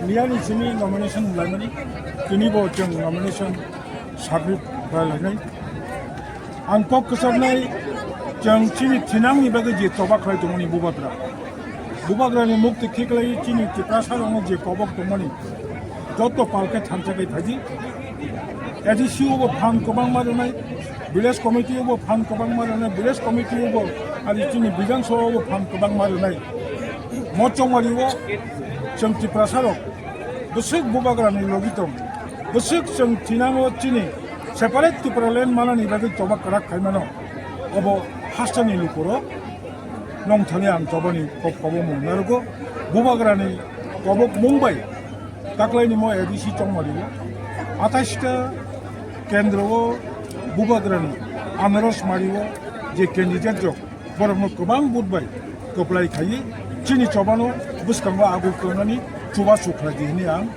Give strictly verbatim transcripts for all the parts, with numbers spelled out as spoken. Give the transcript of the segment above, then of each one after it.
Miyani simi nomination wnglaimani, tini bo chwng nomination submit khlai lainai. Ang kok kwchaknai, chwng chini thinangni bagwi je choba khlai tongmani bubagra. Bubagrani mukti khiklai chini Tiprasa rokno je kobok tongmani joto palkhe thansa khe phaidi. A D C o bo phan kwbangma rwnai, village committee o bo phan kwbangma rwnai, village committee o bo ari chini Bidhan Sabha o bo phan kwbangma rwnai. Mo chongmari o chwng Tiprasa rok bwswk bubagrani logi tong, bwswk chwng thinango chini separate Tipraland manani bagwi choba kwrak khaimano, obo hasteni lukurok nongthani ang chobani kok kobo mung narugo. Bubagrani kobok mung bai taklaini mo A D C chongmari o athais ta kendro o bubagrani anaros mari o je candidate rok borokno kwbang vote bai kwplai khaiwi chini chobano bwskango aguk tongnani chubachu khlai di hwnwi ang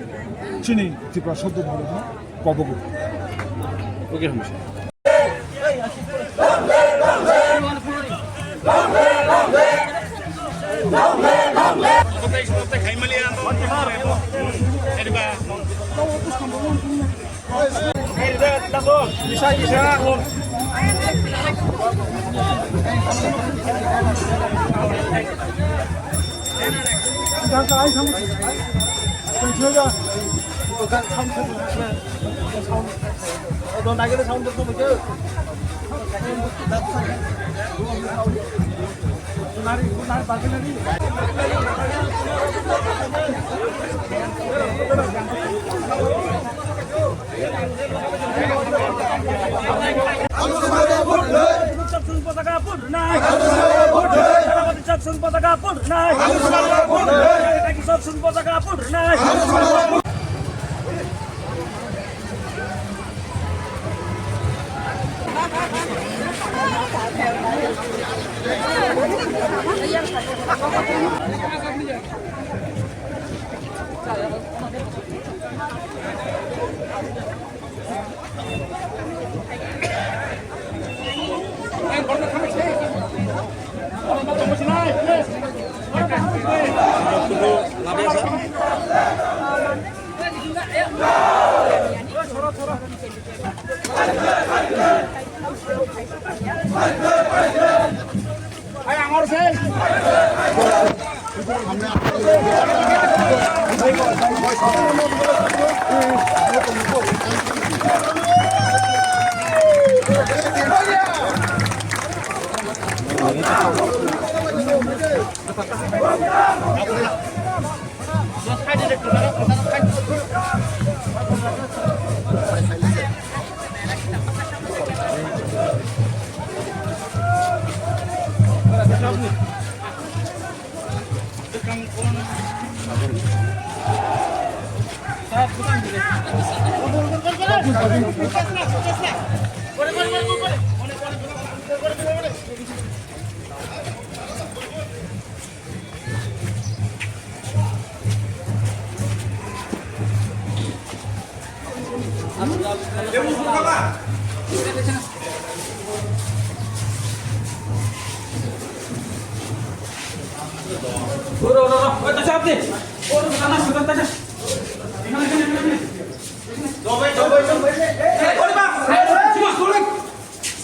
chini Tiprasa dopharokno kobogo. Okay, hamsa.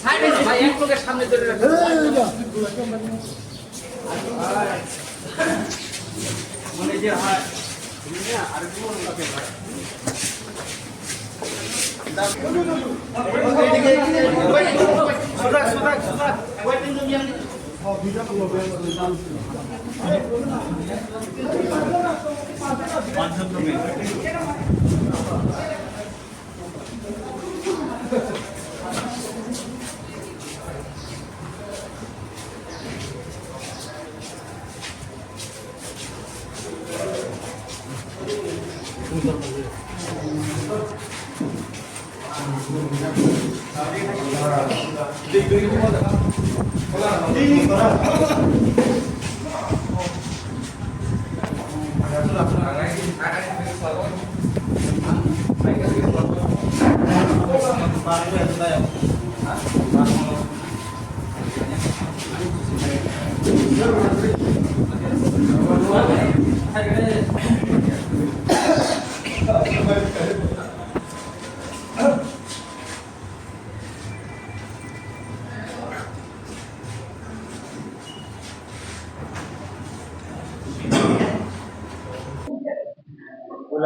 সাইডে ভাই, এক লোকের সামনে ধরে রাখো। Puila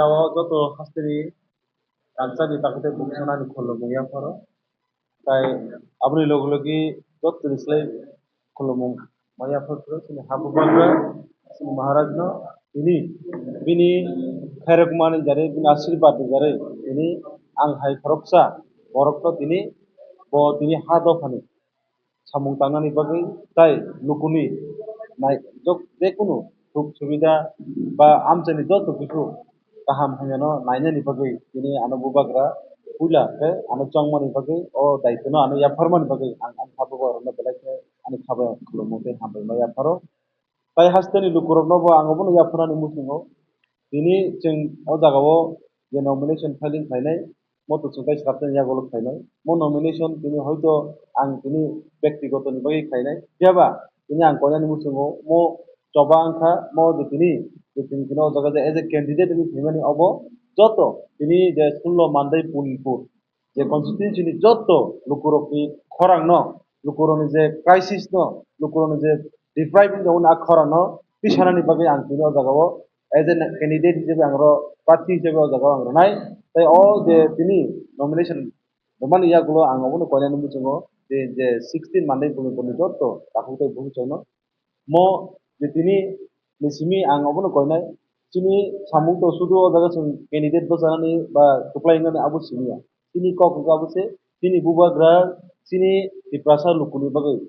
o joto hasteni rangchakni takhuk tei bukhuk sanani khulumung yapharo. Tai aboni logi logi jottoni slai khulumung ma yaphar phuru chini ha bubagra, chini Maharajno tini bini khairokmani jare, bini ashirbadni jare tini ang hai khoroksa borokno tini bo tini ha dophani samung tangnani bagwi tai lukuni nai-, jok-, jekunu suk subida ba amchaini joto kisu kaham hamyano nainani bagwi tini ano bubagra puila khe ano chongmani bagwi o daitwno ano yapharmani bagwi ang ani ha bubagrano belai khe ani khabai khulumung tei hambai ma yapharo. Tai hasteni lukurokno bo ang obono yapharnani muchungo. Tini chwng o jagao je nomination filing khlainai, mo to chwng tai swrapnani yagulo khlainai. Mo nomination tini hoito ang tini bektigotoni bagwi khlainai. Phiyaba tini ang koinani muchungo mo choba wngkha, mo je tini, je tini, tini o jaga je as a candidate wngwi phaimani obo joto tini je sullo Mandai Punipur je constituency ni joto lukurokni khorangno, lukurokni je crisis no, lukurokni je deprive wngya wngni a khorangno tisanani bagwi ang tini o jagao as a candidate hisabe ang oro prarthi hisabe o jagao ang rwnai. Tai o je tini nomination rwmani yagulo ang obono koinani muchungo je, je sixteen Mandai Punipur ni joto takhuk tei bukhuk chwngno mo je tini ni simi ang obono koinai. Chini samung to sudu o jaga chwng candidate bwchanani ba kwplai wngnani abo simi ya. Chini kok hwnkhe abo se chini bubagra, chini Tiprasa lukuni bagwi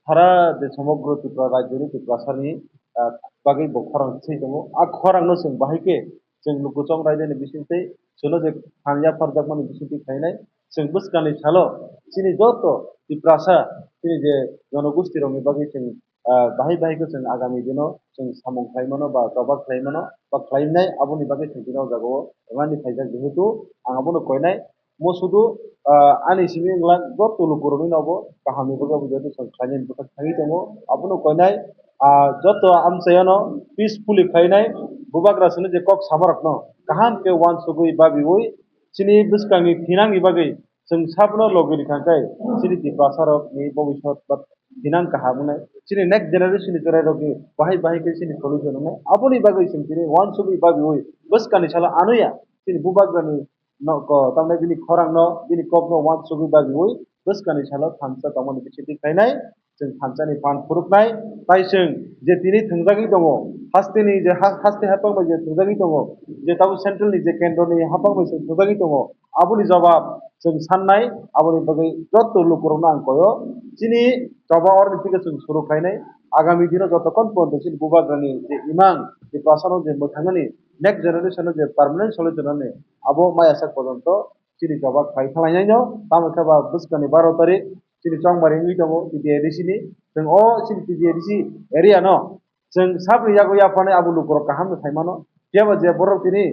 sara je somogro Tripura rajyoni Tiprasani, ah, bagwi bo khorang thwi tongo. A khorangno chwng bahai khe chwng lukuchong raidani bisingtwi chwngno je phan yapharjakmani bisingtwi khlainai. Chwng bwskangni salo chini joto Tiprasa chini je jonogosti rokni bagwi chwng ah, bahai bahai khe chwng agami dino chwng samung khlai mano ba choba khlai mano ba khlainai, aboni bagwi chwng tini o jagao rwnani phaijak, jehetu ang abono koinai. Mo sudu, ah, ani simi wngla joto lukurokni nobo kahamni bagwi abo jehetu chwng khlainani bwkhak thangwi tongo, abono koinai. Ah, joto amchai ano peacefully khlainai, bubagra sino je kok samarokno kaham khe uansugwi babiui chini bwskangni thinangni bagwi chwng sabono logi rwkha khe chini Tiprasa rokni bobisot ba thinang kaham wngnai. Chini next generation ni chwrai rokni bahai bahai khe chini solution wngnai. Aboni bagwi chwng tini uansugwi babiui bwskangni salo anuya chini bubagrani no ko tamni bini khorangno, bini kokno uansugwi babiui bwskangni salo thansa tongmani bisingtwi khlainai. Chwng thansani phan phuruknai, tai chwng je tini thwngjagwi tongo, hasteni je ha-, haste haphang bai je thwngjagwi tongo, je tabuk central ni je kendro ni haphang bai chwng thwngjagwi tongo, aboni jawab chwng sannai, aboni bagwi joto lukurokno ang koyo. Chini choba oroni thike chwng suru khlainai, agami dino jotokhon porjonto chini bubagrani je imang, je Tiprasano je mwthangnani, next generation no je permanent solution nani, abo maya sak porjonto chini choba khlai thanglainaino, tamo khe ba bwskangni baro tarik chini chongmari wngwi tongo T T A D C ni. Chwng o chini T T A D C area no chwng sabni yago yapharnai abo lukurok kaham no sai mano. Phiya ba je borok tini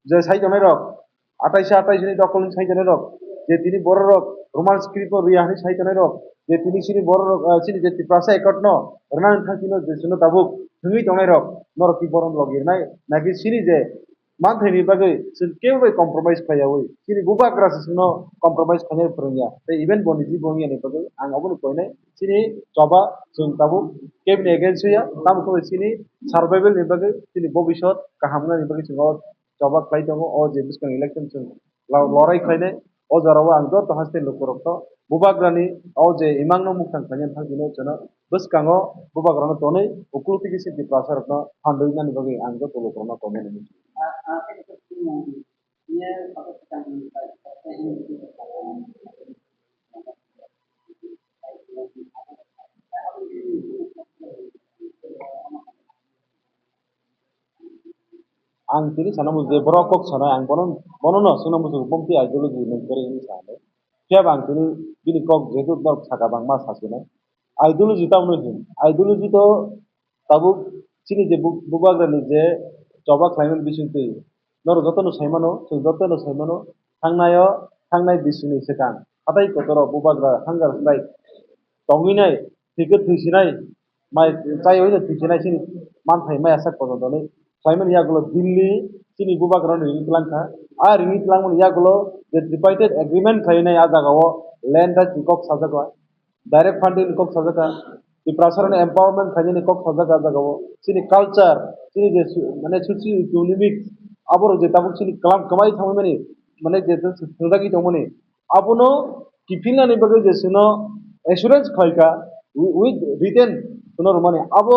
je sai tongnai rok, atais atais ni dokol ni sai tongnai rok, je tini borok rok Roman script no riya hinwi sai tongnai rok, je tini chini borok rok, ah, chini je Tiprasa Accord no rwnani thang tino je chwngno tabuk thwngwi tongnai rok, norok twi borom logi rwnai, naki chini je manthai ni bagwi chwng kebo bai compromise khlai yaui, chini bubagra se chwngno compromise khlainai phwrwng ya, tei even bo niji bo wngya ni bagwi ang abono koinai. Chini choba chwng tabuk kebini against ya, tamo khe chini survival ni bagwi, chini bobisot kaham wngnani bagwi chwng o choba khlai tongo, o je bwskang election chwng la-, lorai khlainai. O jorao ang joto haste lukurokno bubagrani o je imangno muktang khlainani thang tino chwngno bwskango bubagrano tonwi uklo tigi siti Tiprasarokno phandoi nani bagwi ang joto lukurokno comment rwdi. Ang tini sana muchung je borok kok sanai, ang bono, bono no swngna muchung, bumtwi ideology nung kwrwi hinwi sa hinwi. Phiya ba ang tini bini kok jehetu norok saka bangma sa sinai. Ideology tamo hwn, ideology to tabuk chini je bu-, bubagrani je choba khlaimani bisingtwi norok jotono sai mano, chwng jotono sai mano, thangnaio, thangnai bisingni swkang hatai kotoro bubagra hunger strike tongwi nai, thwikhe thwisinai, mai chai hoi thwisinai chini manthai maya sak kotor tonwi. Khlaimani yagulo Delhi chini bubagrano ringwi twlang kha. A ringwi twlangmani yagulo je tripartite agreement khlainai a jagao land rights ni kok sajak kha, direct funding ni kok sajak kha, Tiprasa rokni empowerment khlainani kok sajak kha a jagao. Chini culture, chini je su-, mane socio economic, aborok je tabuk chini kalam kwmai thangmani, mane je thwngjagwi tongmani, abono kiphilnani bagwi je chwngno assurance khlaikha, wi-, with written chwngno rwmani. Abo,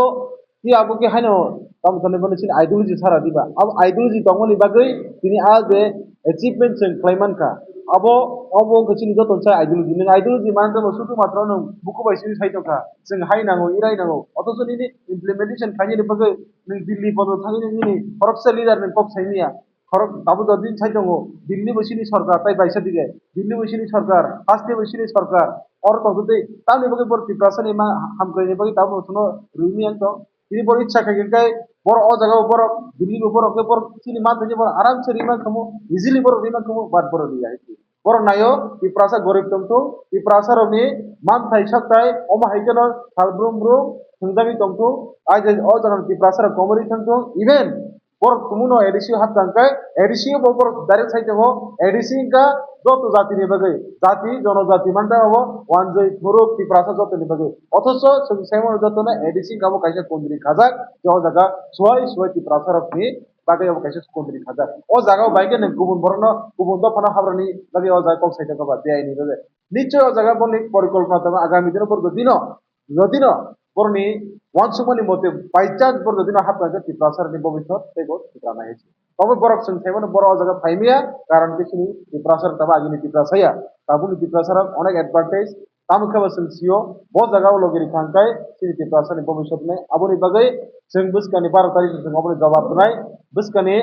tei abo khe haino tamo thani bono chini ideology sara diba? Abo ideology tongmani bagwi tini a je achievement chwng khlai mankha. Abo, abo wngkha chini joto sai ideology. Nwng ideology manwi tongmo sudu matro nwng buku bai simi sai tongkha. Chwng hai nango, irai nango. Othocho nini implementation khlainani bagwi nwng Delhi bondo thangwi nini khoroksa leader ni kok sai manya. Khorok tabuk jodi sai tongo, Delhi bo chini sorkar, tai baisa dige, Delhi bo chini sorkar, haste bo chini sorkar, oro tongtwtwi, tamni bagwi borok Tiprasa ni ma hamkraini bagwi tabuk no rwimi ang tong. Tini borok icha khai khe kai, borok o jaga o borok, Delhi bo borok khe borok chini ma thani borok aram se rima khamu, easily borok rima khamu, but borok riya hai. Borok nayo, Tiprasa gorib tongthung, Tiprasa rokni manthai sakthai, omo hai kheno sal brum brum, thwngjagwi tongthung, ai je o jaga Tiprasa rok komorwi thangthung, even borok kumuno A D C o hapkha hwnkhe, A D C o bo borok direct sai tongo, A D C wngkha joto jatini bagwi, jati, jonojati mantha obo, wanjwi, phuruk, Tiprasa jotoni bagwi. Othocho chwng sai mano jotono A D C wngkha bo kaisa kondri khajak, je o jaga suwai suwai Tiprasa rokni bagwi obo kaisa kondri khajak. O jaga o bai khe nwng kubun borokno, kubun dophano habrani bagwi o jaga kok sai tongkha ba, biyai ni bagwi. Nichoi o jaga boni porikolpona tongo, agami dino borok dino, jodino borokni uansukmani mote by chance borok jodino hapkha khe Tiprasa ni bobiswt tei bo thwkra nai hai se. Obo borok chwng sai mano borok o jaga phai maya, karon khe chini Tiprasa tamo agini Tiprasa ya. Tabukni Tiprasa rok onek advantage, tamo khe bo chwng sio, bo jaga o logi rikha hwnkhe chini Tiprasa ni bobiswt nai. Aboni bagwi chwng bwskani baro tarikh chwng oboni jawab rwnai, bwskani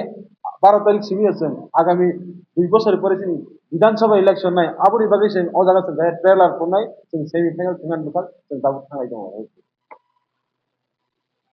baro tarikh simi chwng agami dui bosor pore chini Bidhan Sabha election nai, aboni bagwi chwng o jaga chwng khe trailer phunai, chwng semi final thwngna bwkhak chwng tabuk thanglai tongo.